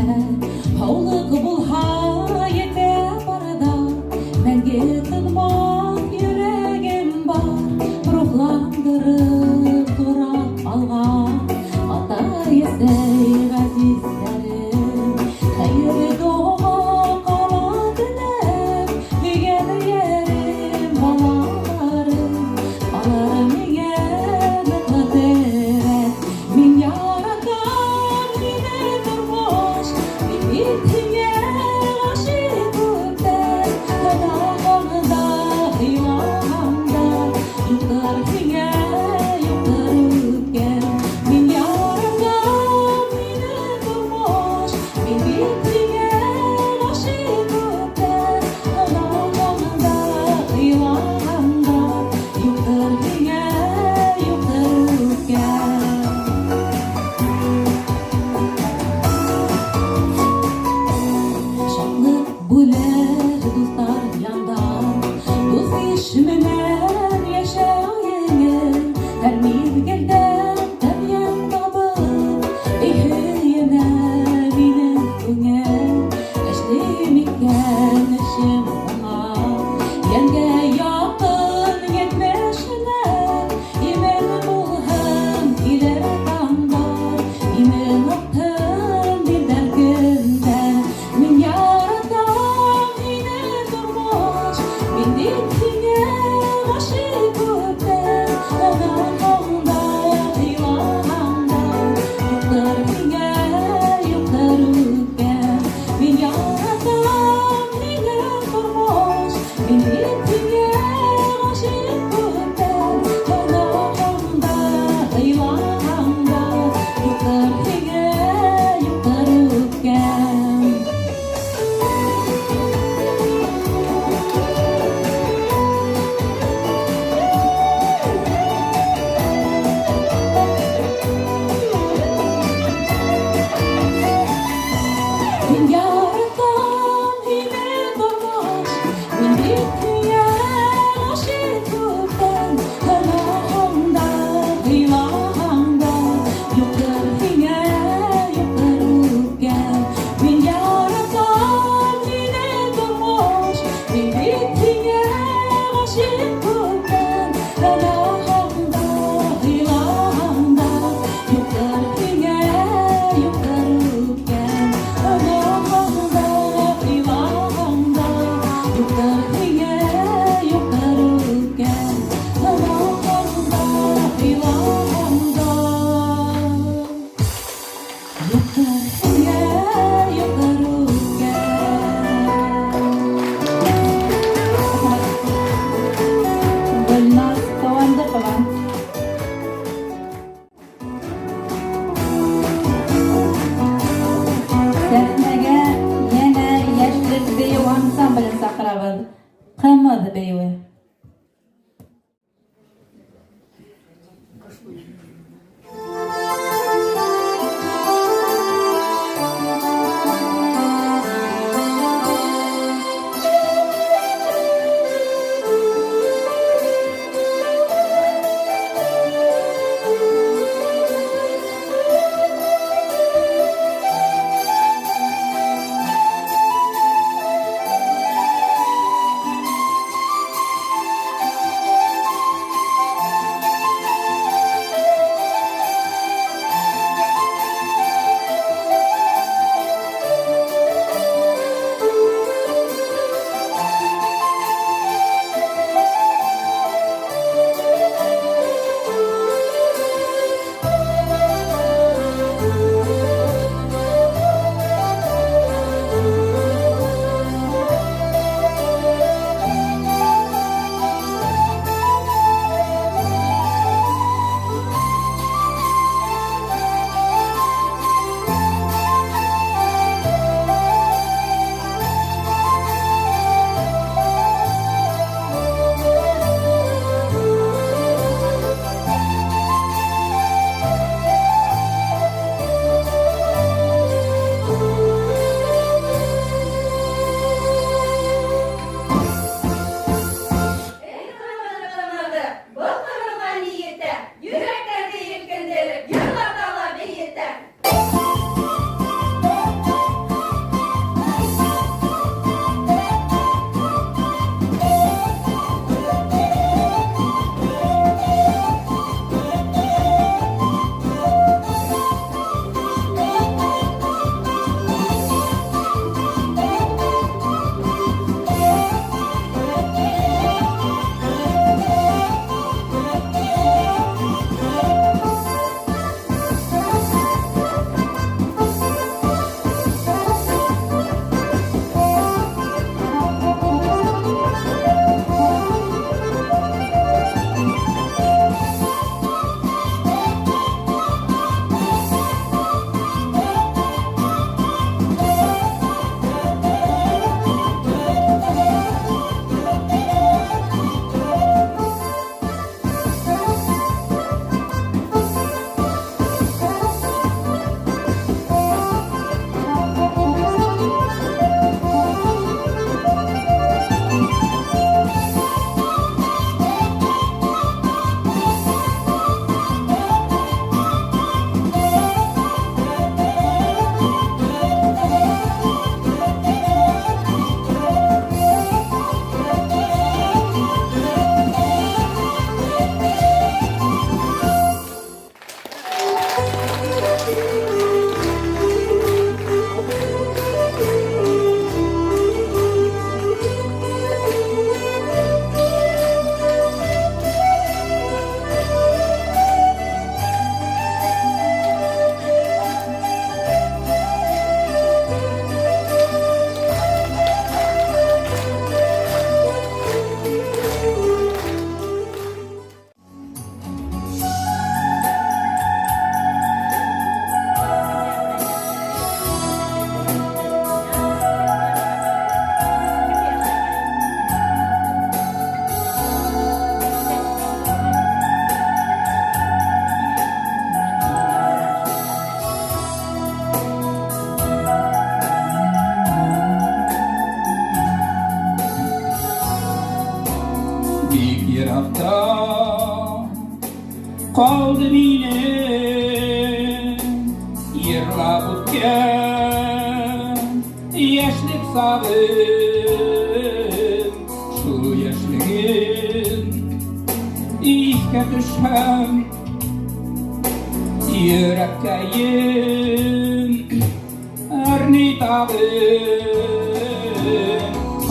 Һаулыҡ булһа, етә бар да. Мәңге Ҡалды минең йырлап үткән йәшлек сағым, шул йәшлегем иҫкә төшһәм, йөрәккәйем әрней тағы.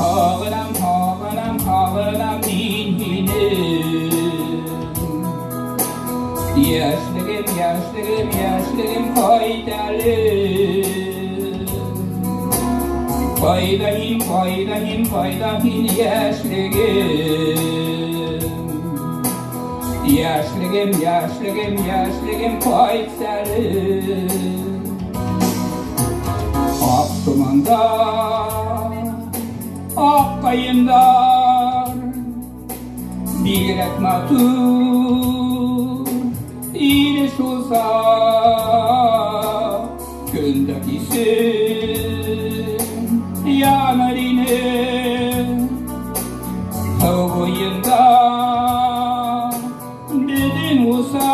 Һағынам, һағынам, һағынам мин һине. Йәшлегем, йәшлегем, йәшлегем ҡайт әле. Ҡайҙа һин, ҡайҙа һин, ҡайҙа һин, йәшлегем? Йәшлегем, йәшлегем, йәшлегем ҡайт әле. Аҡ томандар, аҡ ҡайындар, бигерәк матур Шул саҡ көн дә кисен яныр ине. Һыу буйында беҙҙең усаҡ.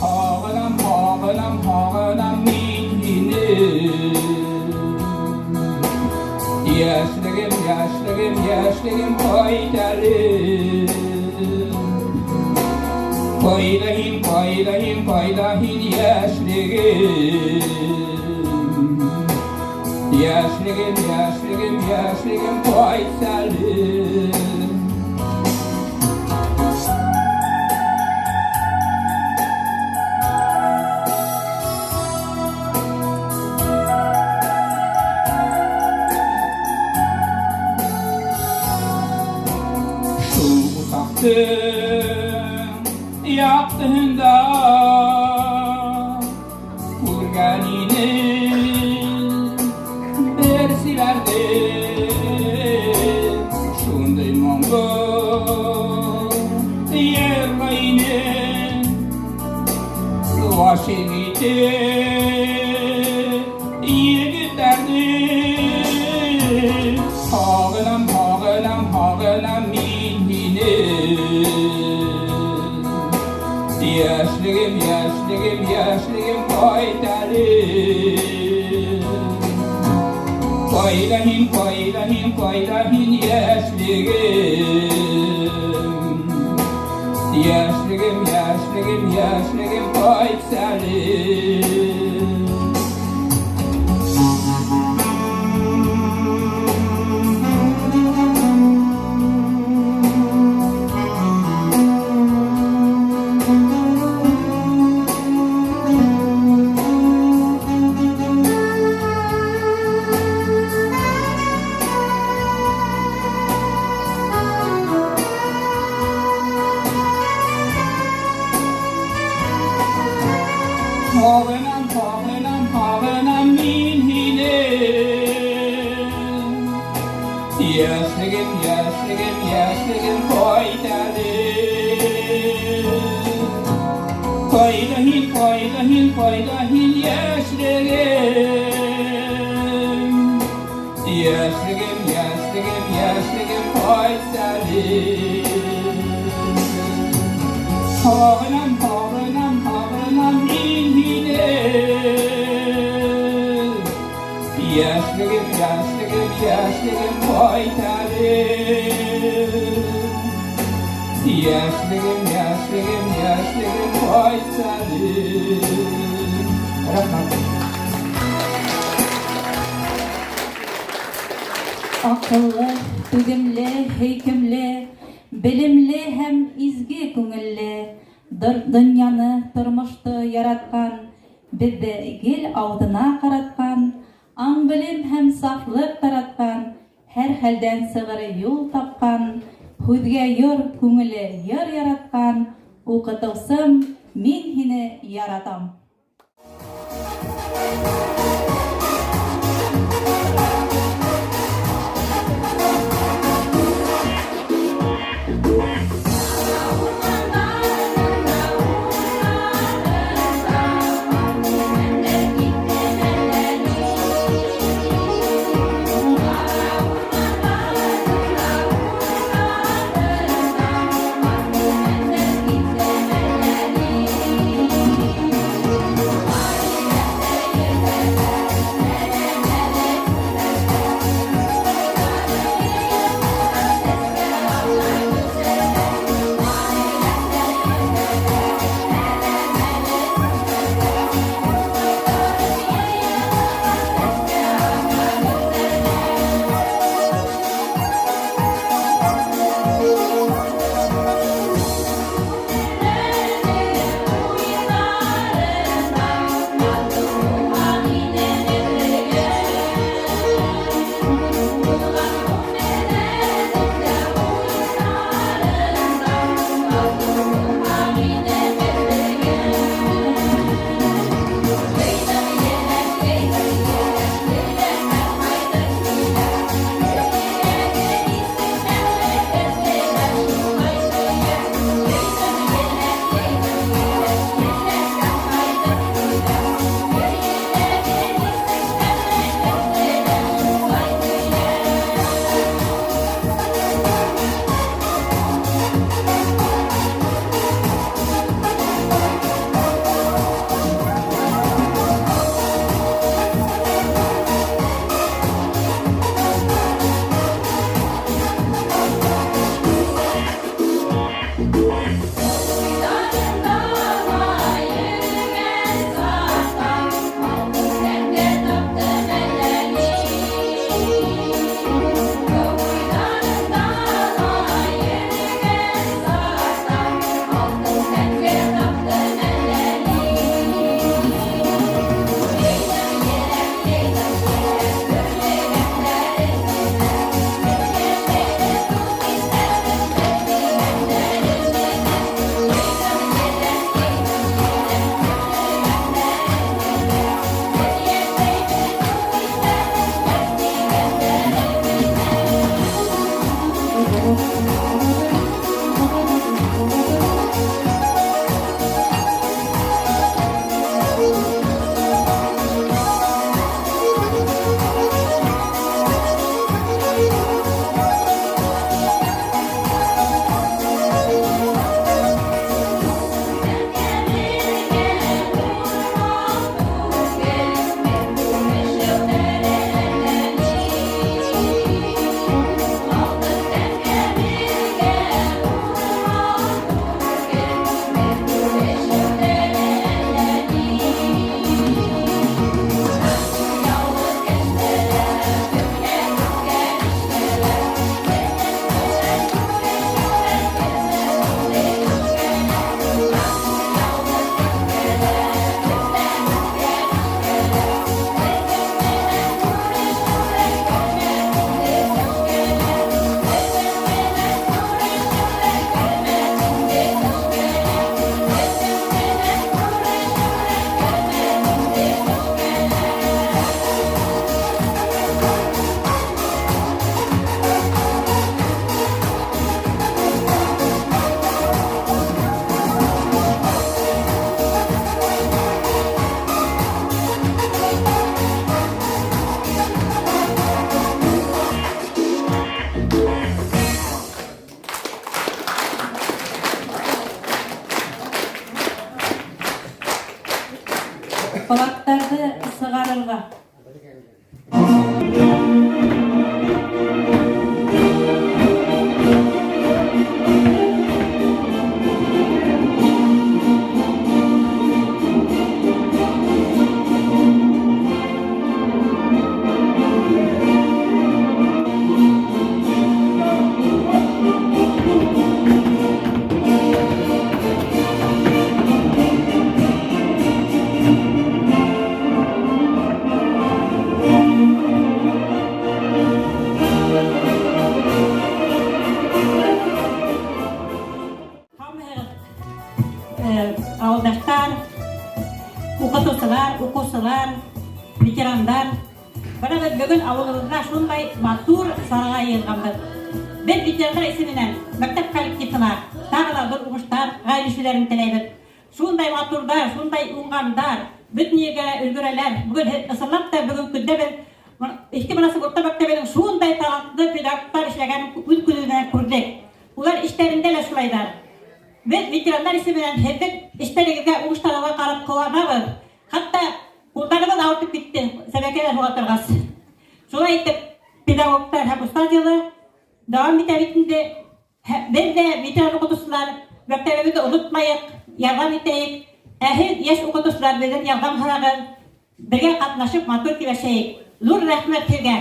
Һағынам, һағынам, һағынам мин һине. Йәшлегем, йәшлегем, йәшлегем, ҡайт әле. Ҡайҙа һин, ҡайҙа һин, ҡайҙа һин, йәшлегем? Йәшлегем, йәшлегем, йәшлегем, ҡайт әле. Шул усаҡтың яҡтыһында күргән инем бер сибәрҙе, шундай моңло йырлай ине. Ғашиҡ итеп егеттәрҙе. Һағынам, һағынам, һағынам мин һине. Йәшлегем, йәшлегем, йәшлегем, ҡайт әле. Ҡайҙа һин, ҡайҙа һин, ҡайҙа һин, йәшлегем? Йәшлегем, йәшлегем, йәшлегем, ҡайт әле. Һағынам, һағынам, һағынам мин һине. Йәшлегем, йәшлегем, йәшлегем, ҡайт әле. Ҡайҙа һин, ҡайҙа һин, ҡайҙа һин, йәшлегем? Йәшлегем, йәшлегем, йәшлегем, ҡайт әле. Һағынам, һағынам, һағынам мин һине. Йәшлегем, йәшлегем, йәшлегем, ҡайт әле. Йәшлегем, йәшлегем, йәшлегем, ҡайт әле. Рәхмәт. Аҡыллы, түҙемле, һөйкөмлө, белемле һәм изге күңелле, донъяны, тормошто яратҡан, беҙҙе гел алдына ҡаратҡан, аң-белем һәм сафлыҡ таратҡан, һәр хәлдән сығыр юл тапҡан, һүҙгә йор, күңеле йыр яратҡан уҡытыусым, мин һине яратам. Флагтарҙы сығарырға. Һаумыһығыҙ, ауылдаштар, уҡытыусылар, уҡыусылар, ветерандар. Бына беҙ бөгөн ауылыбыҙҙа шундай матур сараға йыйылғанбыҙ. Беҙ ветерандар исеменән мәктәп коллективына тағы ла ҙур уңыштар, ғаиләләрен теләйбеҙ. Шундай матурҙар, шундай уңғандар, бөтөн ергә өлгөрәләр. Бөгөн ысынлап та бөгөн көндә беҙ Иҫке Монасыҡ урта мәктәбенең шундай талантлы педагогтар эшләгәнен үҙ күҙебеҙ менән күрҙек. Улар эштәрендә лә шулайҙар. Беҙ ветерандар исеменән һеҙҙең эштәрегеҙгә уңыштарығыҙға ҡарап ҡыуанабыҙ. Хатта ҡулдарыбыҙ ауыртып китте, сәбәкәләр һуға торғас. Шулай итеп, педагогтар һәм остаз йылы дауам итә бит инде. Беҙ ҙә ветеран уҡытыусылар мәктәбебеҙҙе онотмайыҡ, ярҙам итәйек. Ә һеҙ, йәш уҡытыусылар, беҙҙән ярҙам һорағыҙ. Бергә ҡатнашып матур киләшәйек. Ҙур рәхмәт һеҙгә.